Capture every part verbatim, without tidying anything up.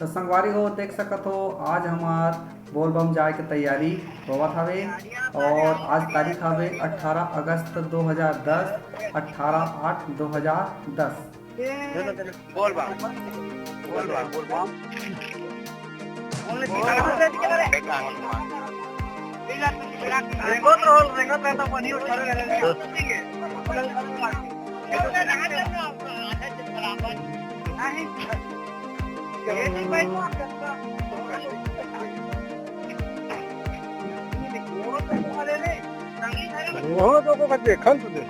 तो संगवारी हो, देख सकत हो, आज हमार बोलबम जाए के तैयारी होवत हवे और आज तारीख हवे अठारह अगस्त दो हज़ार दस, अठारह आठ दो हज़ार दस। बोलबम, बोलबम, बोलबम। वो तो को देखन तो दे।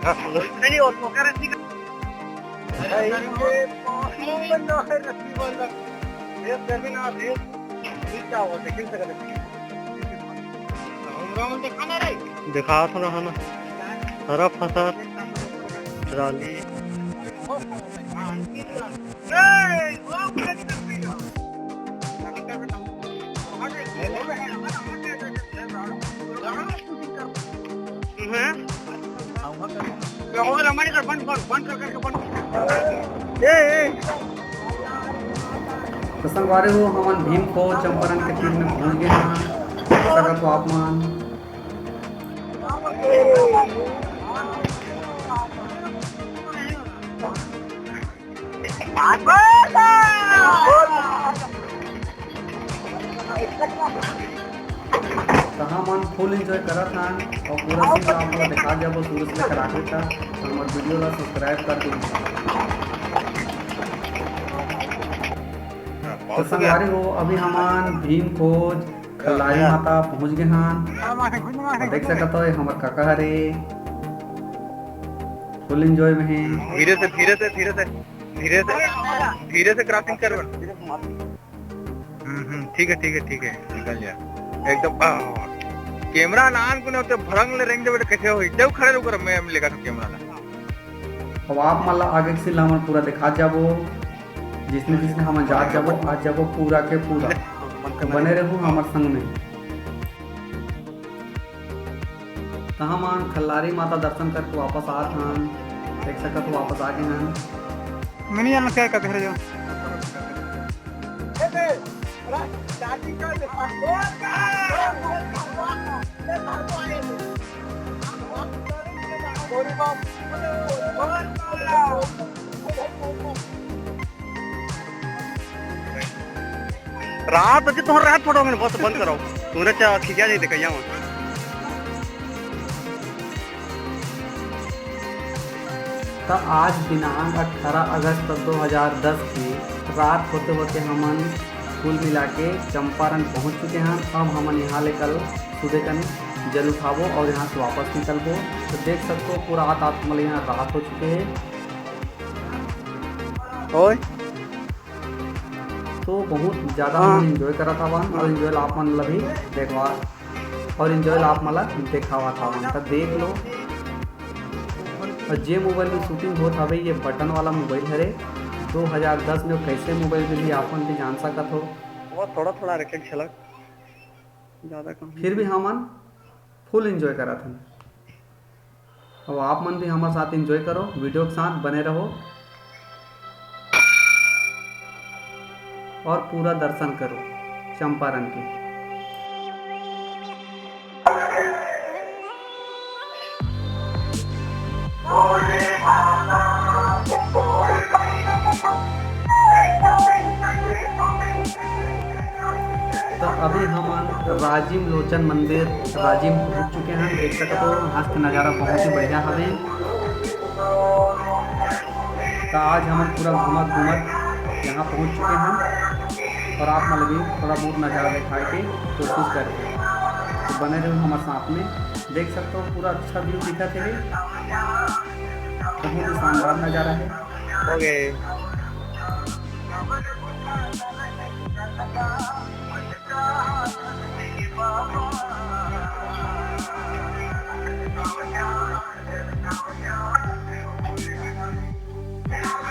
दिखा तो रहा ना, हरा फसल, ट्राली। तो संगवारी हो, हमन भीम खोज चंपारण के तीर में पहुंच गए हैं। सकत हो आप मन। तो हमन full enjoy करत हन और पूरा scene ला आप लोग दिखा जाबो शुरू से लेकर आखिरी तक। तो हमर video ला subscribe कर दो। तो संगवारी हो, अभी हमन भीम खोज खल्लारी माता पहुंच गए हन। और देख सकत हो, ये हमर काका हरे, full enjoy में है। धीरे से, धीरे से, धीरे से, धीरे से, धीरे से crossing कर। हम्म, हम्म, ठीक है, ठीक है, ठीक है, निकल जा एकदम। आ, camera नान को नहीं होते, भरंग ले रेंगे बेटा, कैसे हो? जब खड़े रुक रहे, मैं लेकर camera ला। अब आप मन ला आगे के scene ला हमन पूरा दिखा जाबो, जिसने जिसने हमन जात जाबो, आज जाबो पूरा के पूरा। तो बने रहू हमर संग में। तो हमन खल्लारी माता दर्शन करके वापस आत हन, देख सकत हो वापस आ गए हन। मिनी जाना क्या कहते हैं जो। रात बजे तोहर रात फोटो में बस बंद करो। तुमरे चा खिंचा नहीं देखा यहाँ। त आज दिनांक अठारह अगस्त दो हज़ार दस के रात होते होते हमन कुल मिला के चंपारण पहुंच चुके हैं। अब हमन यहाँ ले कल सुबह कन जल उठाबो और यहाँ से वापस निकलबो। तो देख सकते हो पूरा आत आत मतलब यहाँ रात हो चुके हैं। ओए। तो बहुत ज्यादा हाँ। हमन enjoy करत हवन और enjoy ला आप मन ला भी देखवा और enjoy ला आप मन ला देखावत हवन, त देख लो। और जे mobile में shooting होत हवे, ये button वाला mobile हरे, दो हज़ार दस में कैसे mobile में भी आप मन भी जान सकत हो। वो थोड़ा थोड़ा रखे झलक, ज्यादा कम। फिर भी हमन full enjoy करत हन। अब आप मन भी हमारे साथ enjoy करो, video के साथ बने रहो और पूरा दर्शन करो चंपारण के। तो अभी हमन राजिम लोचन मंदिर राजिम पहुंच चुके हैं। देख सकते हो, आज के नज़ारा बहुत ही बढ़िया हवे। तो आज हमन पूरा घूमत घूमत यहाँ पहुँच चुके हैं और आप मन भी थोड़ा बहुत नज़ारा दिखाए के कोशिश करके, तो बने रहो हमारे साथ में। देख सकते हो, पूरा अच्छा view दिखत है, बहुत ही शानदार नज़ारा है। ओके।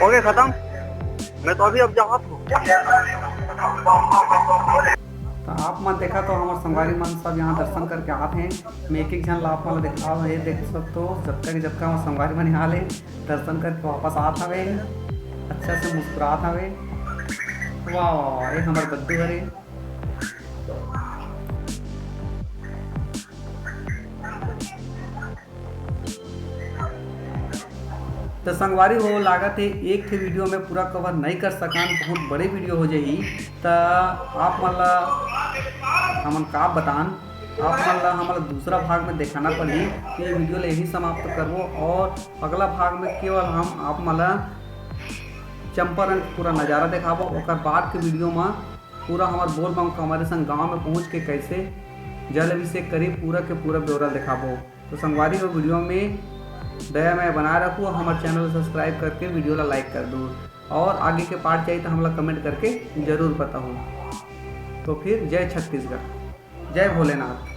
ओके, खत्म। मैं तो अभी अब जात हूँ। तो आप मन देखा तो हमारे संगवारी मन सब यहाँ दर्शन करके आते हैं। मैं एक एक झन ला आप मन ला दिखाओ, ये देख सकते हो, जतका के जतका हमारे संगवारी मन यहाँ ले दर्शन करके वापस आत हवे, अच्छा से मुस्कुरात हवे। वाह, वाह, वाह, ये हमर दद्दू हरे। त संगवारी हो, लागत हे एक ठे वीडियो में पूरा कवर नहीं कर सकन, बहुत बड़े वीडियो हो जाही। त आप मन ला हमन का बतान, आप मन ला हमन ला दूसरा भाग में देखाना पड़ही। तो ये वीडियो ला यही समाप्त करबो और अगला भाग में केवल हम आप मन ला चंपारण के पूरा नजारा देखाबो। ओकर बाद के वीडियो में पूरा हमर बोलबम कांवरिया संग गांव में पहुंच के कैसे जल अभिषेक करी, पूरा के पूरा ब्यौरा देखाबो। तो संगवारी हो, वीडियो में दया मया बनाए रखू, हमर चैनल सब्सक्राइब करके वीडियो ला लाइक कर दू और आगे के पार्ट चाहिए तो हमला कमेंट करके जरूर बताओ। तो फिर जय छत्तीसगढ़, जय भोलेनाथ।